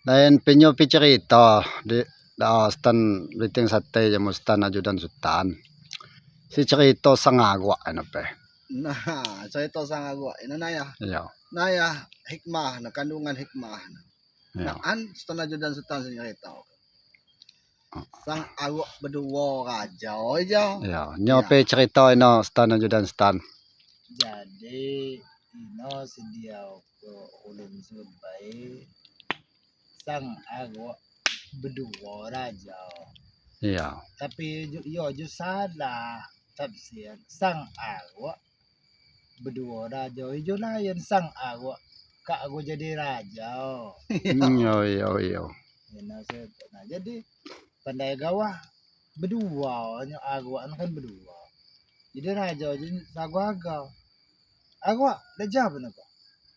Lain pinyo pi cerita di stan Biting Sate jemo stan Ajudan Sultan. Si cerita sang agak ino pe. Nah, cerita sang agak ino naya. Iya. Naya hikmah, nah, kandungan hikmah. Iya. Nah, an stan Ajudan Sultan sing cerita. Sang agak berdua raja aja. Iya, nyo pe cerita ino stan Ajudan Sultan. Jadi ino sedia ke ulun sebai sang agak berdua raja. Iya. Tapi yo jo salah tafsir sang agak berdua raja ijo lain sang agak kak aku jadi raja. Yo yo yo. Ino nah, jadi pandai gawah berdua nyo agak kan berdua. Jadi raja je sagu agak. Agak dah jawab apa?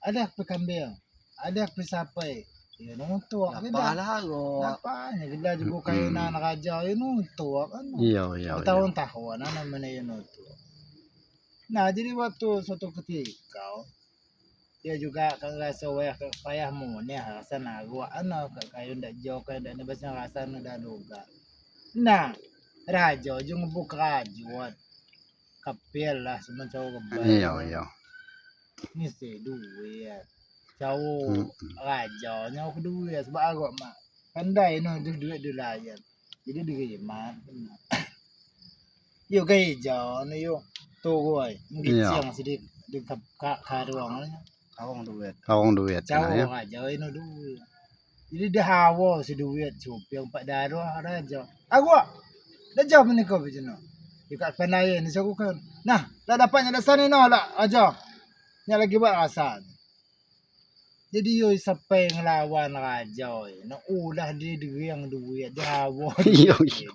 Ada pe kambing, ada pe sapai. Ya nonton Apa lah agak. Apanya gila juga kainan raja ya nonton kan. Iya iya. Tahun-tahun namanya ya nonton. Nah, jadi waktu suatu ketika dia juga kan rasa weh payah mu ni rasa nak gua ana kayu ndak jauh kayu ndak ni bahasa rasa ndak duga. Nah, raja jo ngebuk rajuan. Kapel lah semen cowok kebal. Iya iya. Ngisi duit. Cowok raja nyawa ke duit sebab agak mak pandai no duit dia layan. Jadi diterima. Yo gereja ni yo turun ngicing sedikit di karuang ni. Karung duit. Karung duit. Cowok raja ino duit. Jadi dia hawa si duit cuping empat darah raja. Agak dah jauh menikah macam tu. Dekat pandai ni saya kan. Nah, dah dapatnya dasar ni noh lah raja. Nya lagi buat rasa. Jadi yo sampai ngelawan raja no ulah dia deriang duit dia hawa. Iya iya.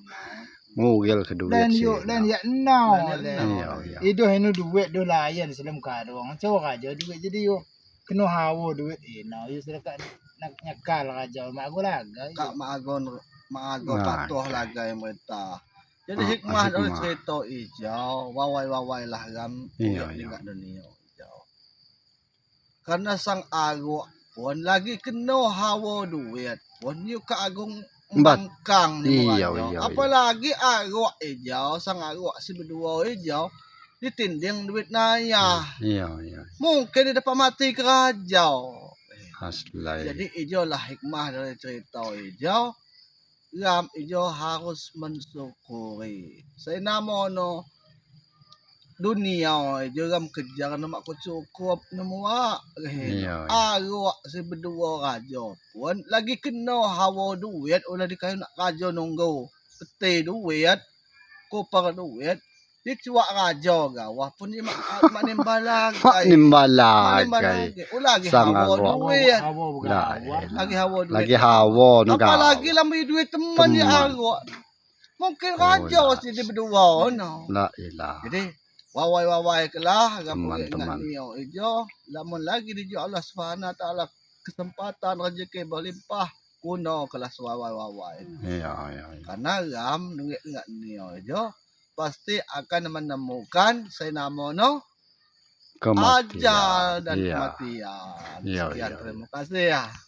Mugil ke duit Dan yo dan ya no. Iya iya. Itu henu duit do layan sebelum karung. Cowok raja duit jadi yo kena hawa duit no yo selekat nak nyekal raja mak aku laga. Kak mak agon mak agon patuh laga yang mereka. Jadi hikmah dari cerita hijau, wawai-wawai lah ram iya, iya. Dunia hijau. Karena sang arwah pun lagi kena hawa duit pun yuk ke agung bangkang ni iya, iya, apalagi arwah hijau, sang arwah si berdua hijau ditinding duit naya. Iya, iya. Mungkin dia dapat mati ke raja. Aslai. Jadi hijau lah hikmah dari cerita hijau. Ram ijo harus mensyukuri. Saya namo no dunia ijo ram kejar nama aku cukup nemua. Iya. Arwah si berdua raja pun lagi kena hawa duit ulah dikayu nak raja nunggu peti duit, kopar duit. Dia cuak raja gawah pun dia mak nimbalag. Mak nimbalag. Lagi hawa duit. Lagi hawa duit. Lagi hawa nu Apalagi lah beri duit teman dia arwah. Mungkin raja si dia berdua no. La ilah. Jadi wawai-wawai kelah teman-teman. Ijo lamun lagi di Allah Subhanahu Wa Taala kesempatan rezeki berlimpah kuno kelas wawai-wawai. Iya iya. Karena ram nunggu enggak nio ijo pasti akan menemukan senamono kematian ajal dan iya. Kematian. Iya, Sekian iya. Terima kasih ya.